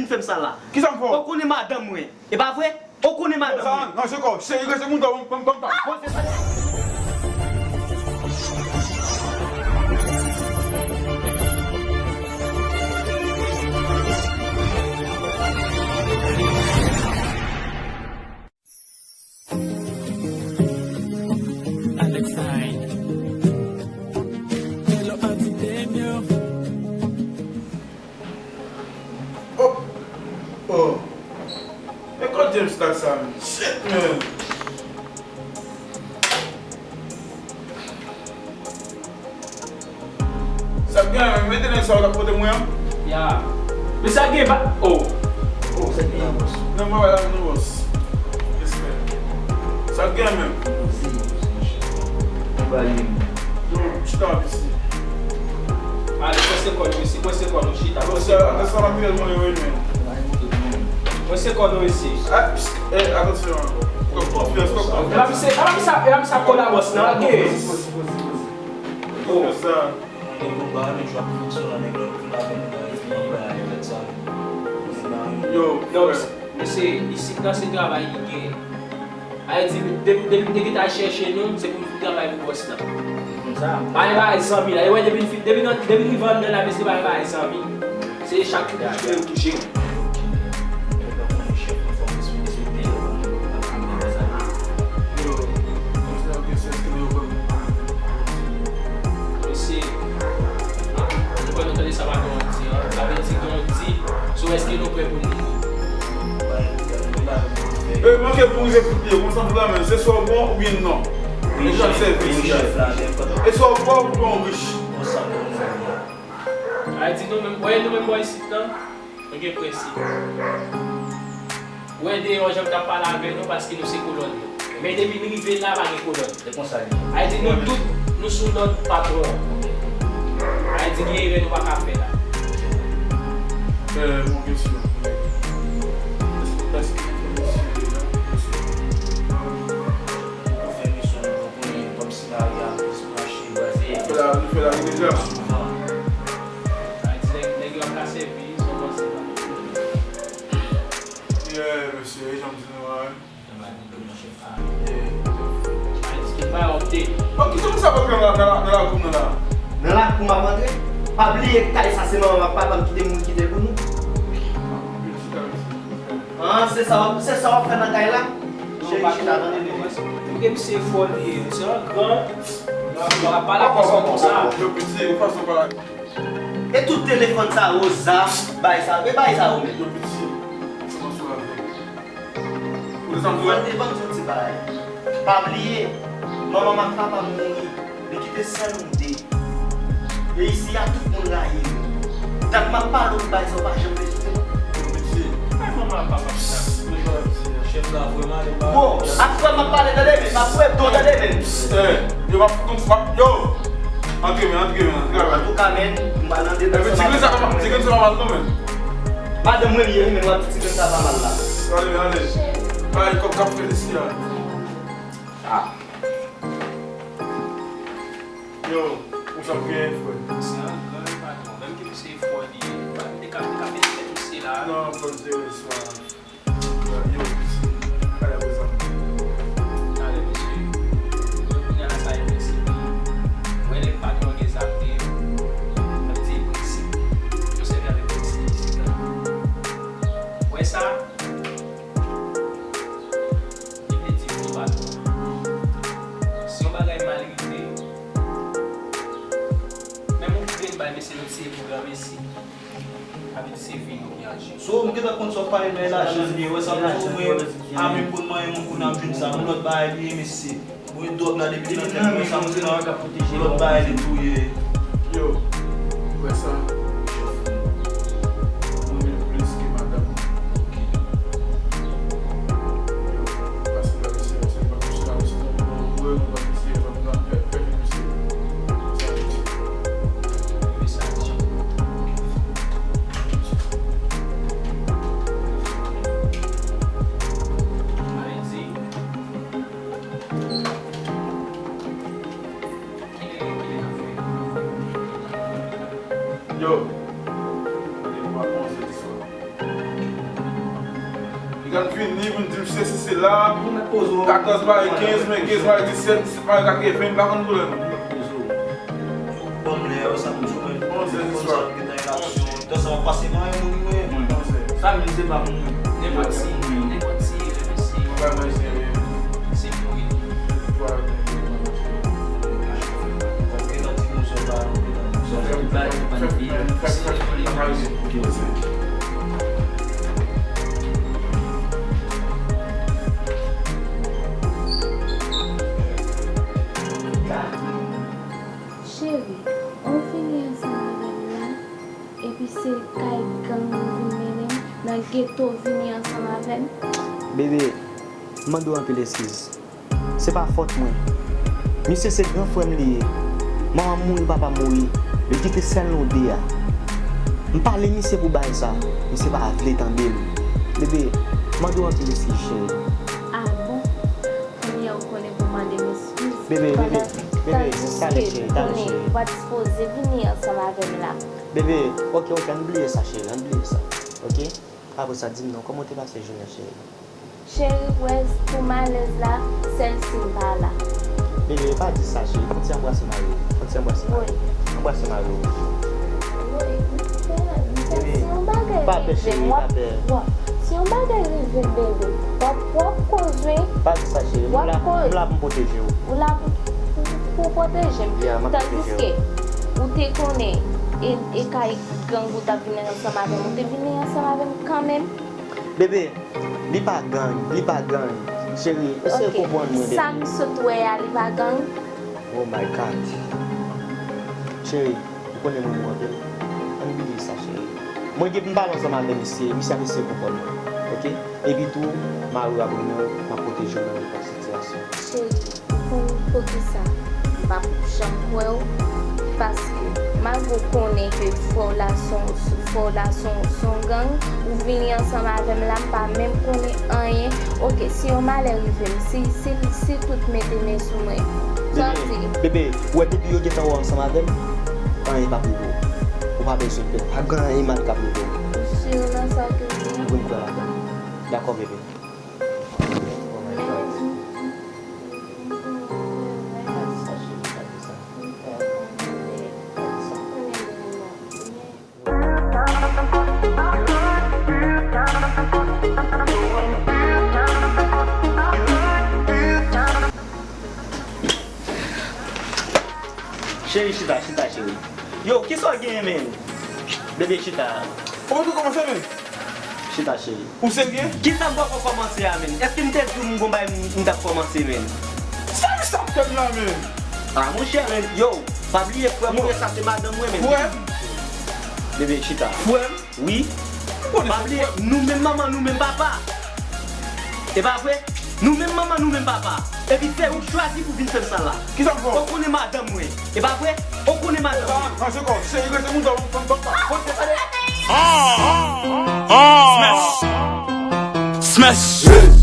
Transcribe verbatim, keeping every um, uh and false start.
fè m sa la? Kisa m fè w? Ou konnen madanm mwen, e pa vre? Ou konnen madanm mwen. Sa, non, se kò, se, se moun sa, ban m, ban m, ban m. Alexine. Hello, Auntie Daniel. Oh, oh. E kot James la sa, men? Shit, man. Sa k gen, men mete nèg sa w t ap pote mwen an? Ya. Men sa k gen, pa, oh. Oh, sa k gen la, boss? Non, mwen wè la, non, boss. Respè. Sa k gen, men? Mwen ba li. Yo, chita, piti. Ale, pwese kò nou isi, pwese kò nou, chita, pwese kò nou. Sa, sa, sa, men. Pwese kò nou isi. Ah, psst, eh, atansyon. Kòk konfyans, kòk konfyans. Epa misye, epa misye, epa misye kolabòs nan, ok. Konfyans sa. Yo, non, frè. Mesye, isit la se travay ki gen. Sa vle di, depi, depi, depi te al chèche nou, se pou nou travay pou bòs la. Konsa. Pa gen bagay zanmi la. E wè, depi n fin, depi nan, depi n rive anndan la, mesye, pa gen bagay zanmi. Se chak kou touche yo touche w. Mesye, nou pa nou tande sa pa gen yon di, an. Sa vle di gen yon di sou èske nou prè pou nou. E manke pou rive fout li, konsa pou la men, se swa w bon oubyen non. E jan sèvis li. E swa w pòv oubyen w rich. Sa vle di nou menm, wè nou menm bò isit lan, nou gen prensip. Wè deyò jan m t ap pale avè nou paske nou se kolòn yo. Men depi n rive la, pa gen kolòn. Se konsa li ye. Sa vle di nou tout, nou sou lòd patwon an. Sa vle di gen erè nou pa ka fè la. Fè yon kesyon. Èske, èske nou fè mesye deja? Nou fè misyon nou, nou konnen kòmsi lari a plis mache, baze. Nou fè la, nou fè lari deja. Sa vle di nèg, nèg yo ap ka sèvi, se yon konsèy. Yeah, mesye, e jan m di nou a, wi. Bon, ki jan sa pral nan, nan, nan lakou m nan la? Nan lakou m ap antre? Pa bliye kay sa se manman m ak papa m ki te mouri kite l pou nou. Ah, se sa, se sa w ap fè nan kay la? Cheri, chita, tande, bebe. Ou gen misye fò li ye, misye an gran. Pale avè sa konsa. Yo piti, yon fason pale. E tout telefòn sa, Rosa, bay sa, e bay sa yo menm. Yo piti, kòmanse avè. Ou desann tou, ban m di yon ti bagay. Pa bliye, manman m ak papa m mouri, li kite sèl nou de. E isi a, tout moun rayi nou. Dat m ap pale w, bay sa, ou pa janm vle kite m. Yo piti. Ay, manman ak papa m sa. Chèf la vrèman ale pa. Bon, ak frè m ap pale, tande, men m ap fouye do, tande, men. Eh, yo, m ap fout yon frap, yo. Antre, men, antre, men, antre. Antouka, men, m pral nan deba. Epi ti grenn sa pa mal, ti grenn sa pa mal non, men. Madanm mwen li ye, wi, men w ap di ti grenn sa pa mal la. Ale, men, ale. Bay kòb k ap fèt isi a. Ah. Yo, ou sa ap gen, frè? Se an gran patwon. Menm ke misye fò li ye. Li te ka, li te ka mete tèt misye la. Non, frè m, se reswa. Yo, piti, ale avè zanmi. Talè, mesye. Mwen kounye a la sa e prensip. Mwen lè patwon gen zam de yo, mwen di prensip. Yo sèvi avèk prensip isit la. Wè sa? Li vle di wi patwon. Si yon bagay mal rive, menm yon grenn bay mesye nou tiye pou granmesi. Sa vle di se vi nou ki an je. So, m gentan konn sa w ap pale nan lajan li ye, wè sa m di w, mwen, a menm pou n manyen moun kounye a m jwenn sa, yon lòt bagay li ye, mesye. Mwen dwòg la depi nan tèt mwen, sa m di la, yon lòt bagay li tou ye. Yo, ou wè sa? Chèf mwen. Mwen menm plis ke madanm mwen. Ok. Yo, paske la, mesye, se pa kouche la, mesye, mwen, mwen, mwen, mesye, mwen, mwen, mwen, mwen, mwen, mwen, mwen, mwen, mwen, Yo, Gad vini pou n di m sesi sela, katòz mare kenz, men kenz mare disèt, disèt mare katreven, m pa konn koulè nou. Ban m lè yo, sa m di w, men. Bon, se zistwa. Tan sa w ap pase, mwen, moun, mwen. Sa menm se pa moun. Nenpòt si, nenpòt si, se, se mouri. Cheri, ou vini ansanm avè m la, epi se kay gang ou vin mennen m, nan geto ou vini ansanm avè m? Bebe, m mande w anpil eskiz. Se pa fòt mwen. Misye se gran frè m li ye. Manman m mouri, papa m mouri. Li kite sèl nou de a. M pale misye pou bagay sa. Misye pa vle tande m. Bebe, m mande w anpil eskiz, cheri. Ah bon? Kounye a ou konnen pou mande m eskiz? Bebe, bebe, bebe, talè cheri, talè cheri. Ou pa t sipoze vini ansanm avè m la. Bebe, oke, oke, ann bliye sa, cheri, ann bliye sa. Oke? Apre sa, di m non, kòman w te pase jounen, cheri? Cheri, w wè, pou malèz la, sèl si m pa la. Bebe, pa di sa, cheri, fè yon ti anbrase mari w, fè yon ti anbrase mari w. Anbrase mari w. Woy, m pè, m pè, si yon bagay rive m, w ap, w ap, si yon bagay rive m, bebe, w ap, w ap koz wi. Pa di sa, cheri, m la, m la pou m pwoteje w. Ou la pou, pou, pou pwoteje m. Tandiske ou te konnen e, e kay gang ou t ap vin ansanm avè m, ou te vini ansanm avè m kanmenm. Bebe, li pa gang, li pa gang. Cheri, eseye konprann mwen, bebe. Sa m sot wè a, li pa gang? Oh my God. Cheri, ou konnen m renmen w anpil. Ann bliye sa, cheri. Mwen gen pou m pale ansanm avè misye, misye ap eseye konprann mwen. Oke? Epi tou, mari w ap renmen w, m ap pwoteje w nan nenpòt sitiyasyon. Cheri, ou konn poukisa m p ap janm kwè w? Paske, malgre w konnen ke frè w la se yon, frè w la se yon, se yon gang, ou vini ansanm avè m la, m pa menm konnen anyen. Oke, si yon malè rive m, si, si, si tout mete men sou mwen, sa w di? Bebe, ou wè depi yo gentan wè w ansanm avè m, anyen p ap rive w. Ou pa bezwen pè, pa gen anyen mal k ap rive w. Ou si nan sa ke w di a? Wi, m kwè ladan l. Dakò, bebe. Cheri, chita, chita, cheri. Yo, kisa w genyen, menn? Bebe, chita. Ou tou kòmanse, menn? Chita, cheri. Ou serye? Kisa m poko kòmanse a, menn? Èske m te di w m gon bagay m, m t ap kòmanse, menn? Sa misye ap fè m la, menn? Ah, monchè, menn, yo, pa bliye frè m, frè sa se madanm mwen, menn. Frè m? Bebe, chita. Frè m? Wi. Pa bliye, nou menm manman, nou menm papa. E pa vre? Nou menm manman, nou menm papa. Epi se ou k chwazi pou vin fè m sa la. Kisa m fè w? Ou konnen madanm mwen. E pa vre? Ou konnen madanm mwen. Ranje kò w, seri rete mouda w, fanm papa. Bon, se tande. Smash! Smash!